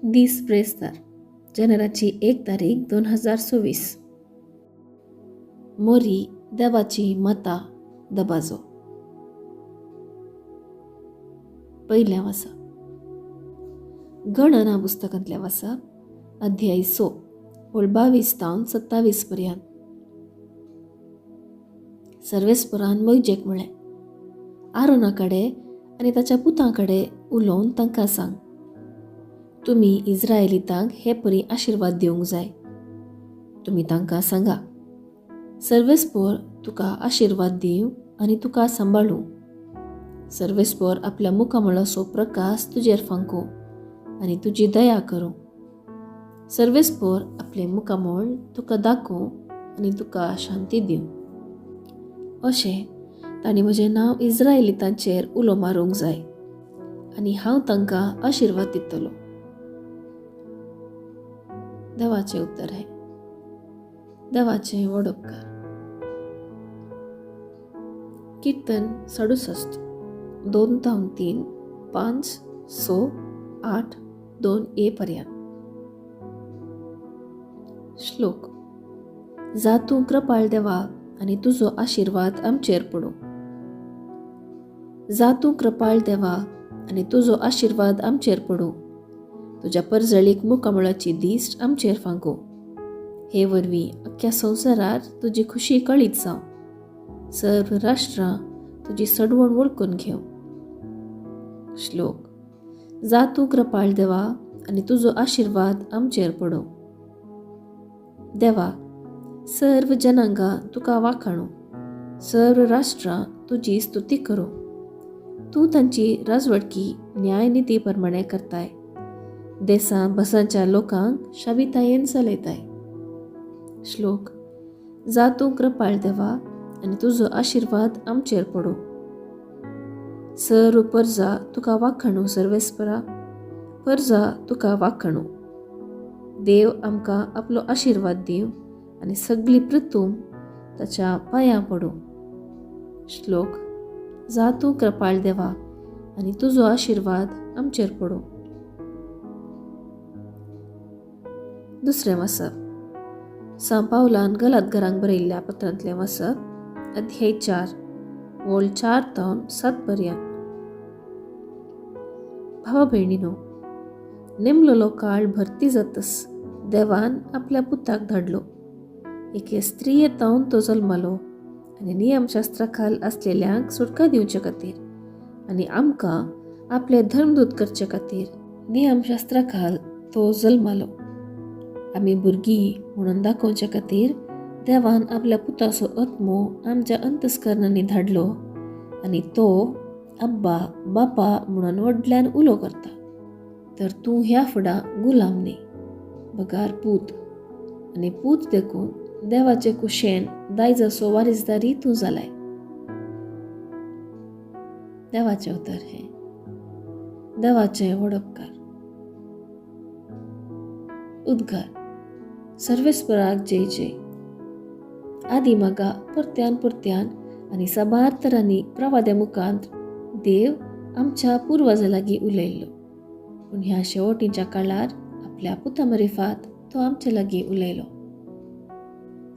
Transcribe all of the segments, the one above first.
दीस ब्रेस्तार जानेराची 1 तारीख 2026. मोरी देवाची माता दबाजो. पयल्या वासा गणना पुस्तकांतल्या वासा अध्याय 6 ओळ 22 तावन 27 पर्यंत. सर्वेस्परान मोयजेक म्हळें, आरोना कडेन आनी ताच्या पुतां कडेन उलोवन तांकां सांग, तुमी इज्रायलितांक हे परी आशिर्वाद दिवंक जाय. तुमी तांकां सांगा, सर्वेस्पोर तुका आशिर्वाद दिवं आनी तुका सांबाळूं. सर्वेस्पोर आपल्या मुखामळाचो प्रकाश तुजेर फांकूं आनी तुजी दया करूं. सर्वेस्पोर आपलें मुखामळ तुका दाखोवं आनी तुका शांती दिवं. अशें तांणी म्हजें नांव इज्रायलितांचेर उलो मारूंक जाय आनी हांव तांकां आशिर्वाद दितलो. देवाचें उत्तर हें. देवाचें व्हड उपकार. कीर्तन 67 2 तावन 3 5 6 8 2 ए पर्यंत. श्लोक. जा तूं कृपाळ देवा आनी तुजो आशिर्वाद आमचेर पडूं. जा तूं कृपाळ देवा आनी तुजो आशिर्वाद आमचेर पडूं. तुज्या परजळीक मुखामळाची दिश्ट आमचेर फांकूं. हे वरवीं अख्ख्या संवसारार तुजी खुशी कळीत जावं. सर्व राष्ट्रां तुजी सडवण वळखून घेवं. श्लोक. जा तूं कृपाळ देवा आनी तुजो आशिर्वाद आमचेर पडूं. देवा, सर्व जनांगां तुका वाखाणू, सर्व राष्ट्रां तुजी स्तुती करूं. तूं तांची राजवटकी न्यायनिती प्रमाणे करताय. देसां बसांच्या लोकांक शाबितायेन चलयताय. श्लोक. जा तूं कृपाळ देवा आनी तुजो आशिर्वाद आमचेर पडूं. सर्व परजा तुका वाखाणू, सर्वेस्परा परजा तुका वाखाणू. देव आमकां आपलो आशिर्वाद दिवं आनी सगळी पृथूम ताच्या पांयां पडूं. श्लोक. जा तूं कृपाळ देवा आनी तुजो आशिर्वाद आमचेर पडूं. दुसरें वाचप. सांव पावलान गलातगरांक बरयल्ल्या पत्रांतलें वाचप अध्याय 4 ओळ 4 तावन 7 पर्यंत. भावा भयणीनो, नेमलेलो काळ भरती जातस देवान आपल्या पुताक धाडलो. एके स्त्रिये तावन तो जल्मालो आनी नियमशास्त्रा खाल आसलेल्यांक सुटका दिवचे खातीर आनी आमकां आपले धर्मदूत करचे खातीर नियमशास्त्रा खाल तो जल्मालो. आमी भुरगीं म्हणून दाखोवचे खातीर देवान आपल्या पुताचो आत्मो आमच्या अंतस्करणांनी धाडलो आनी तो अब्बा बापा म्हणून व्हडल्यान उलो करता. तर तूं ह्या फुडां गुलाम न्ही, बगार पूत, आनी पूत देखून देवाचे कुशेन दायजाचो वारीसदारी तूं जालाय. देवाचें उतर हें. देवाचें व्हड उपकार. उद्गार. सर्वेस्पराक जय जय. आदी मागा परत्यान परत्यान आनी साबार तरांनी प्रवाद्या मुखांत देव आमच्या पुर्वजा लागीं उलयल्लो, पूण ह्या शेवटीच्या काळार आपल्या पुता मरिफात तो आमच्या लागीं उलयलो.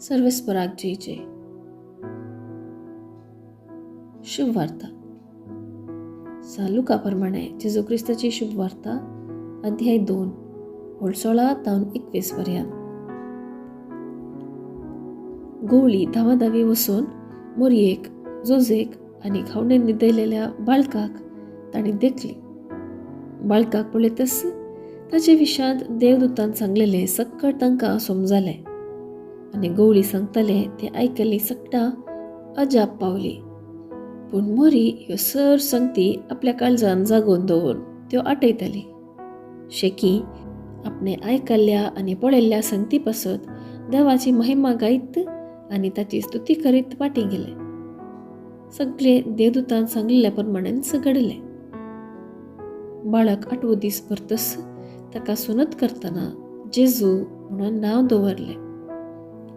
सर्वेस्पराक जय जय. शुभ वार्ता. लुका प्रमाणे जेजू क्रिस्ताची शुभ वार्ता अध्याय 2 ओळ 16 तावन 21 पर्यंत. गोवळी धांवाधावी वचून मोरयेक, जोजेक आनी खावणेन न्हिदयलेल्या बाळकाक तांणी देखली. बाळकाक पळयतच ताचे विशांत देवदूतान सांगलेलें सक्कड तांकां समजालें आनी गोवळी सांगताले तें आयकल्ली सगटां अजाप पावली. पूण मोरी ह्यो सर संगती आपल्या काळजान जागोवन दवरून त्यो आठयताली. शेकी आपणे आयकल्ल्या आनी पळयल्ल्या संगती पासत देवाची महिमा गायत आनी ताची स्तुती करीत फाटीं गेले. सगळे देवदूतान सांगलेल्या प्रमाणेच घडलें. बाळक 8वो दीस भरतस ताका सुनत करतना जेजू म्हणून नांव दवरलें.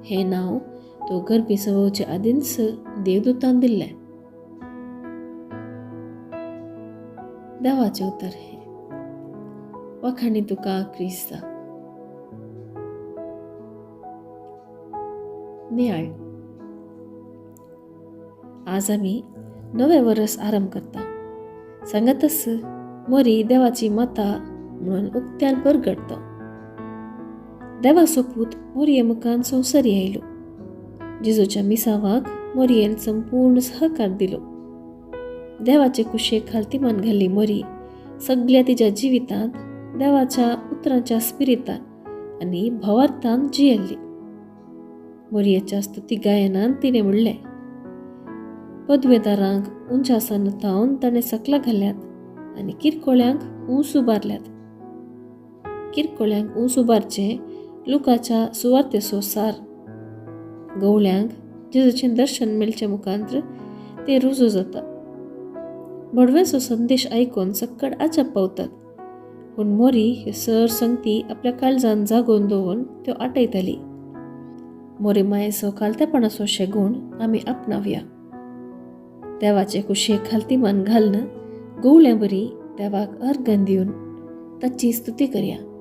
हें नांव तो गर्भी सवोवचे आदींच देवदूतान दिल्लें. देवाचें उतर हें. वाखाणी तुका क्रिस्ता. नियाळ. आज आमी नवें वरस आरंभ करता. सांगातच मोरी देवाची माता म्हणून उक्त्यान परगटता. देवाचो पूत मोरये मुखान संवसारी आयलो. जेजूच्या मिसावाक मोरयेन संपूर्ण सहकार दिलो. देवाचे कुशेक खालती मान घाल्ली मोरी सगल्या तिच्या जिवितांत देवाच्या उतरांच्या स्पिरितान आनी भावार्थान जियेल्ली. मोरयेच्या स्तुती गायनान तिणें म्हणलें, पदवेदारांक उंचासान थावन ताणें सकला घाल्यात आनी किरकोळ्यांक ऊंच उबारल्यात. किरकोळ्यांक ऊंच उबारचें लुकाच्या सुवार्तेचो सार. गवळ्यांक जेजूचें दर्शन मेळचें मुखांत्र ते रुजू जाता. भडव्याचो संदेश आयकून सक्कड आजाप पावतात, पूण मोरी ह्यो सर संगती आपल्या काळजान जागोवन दवरून त्यो आटयताली. मोरी मायेचो खालतेपणाचो शेगूण आमी आपणावया. देवाचे कुशेक खालती मान घालून गवळ्या बरी देवाक अर्घन दिवन ताची स्तुती करया.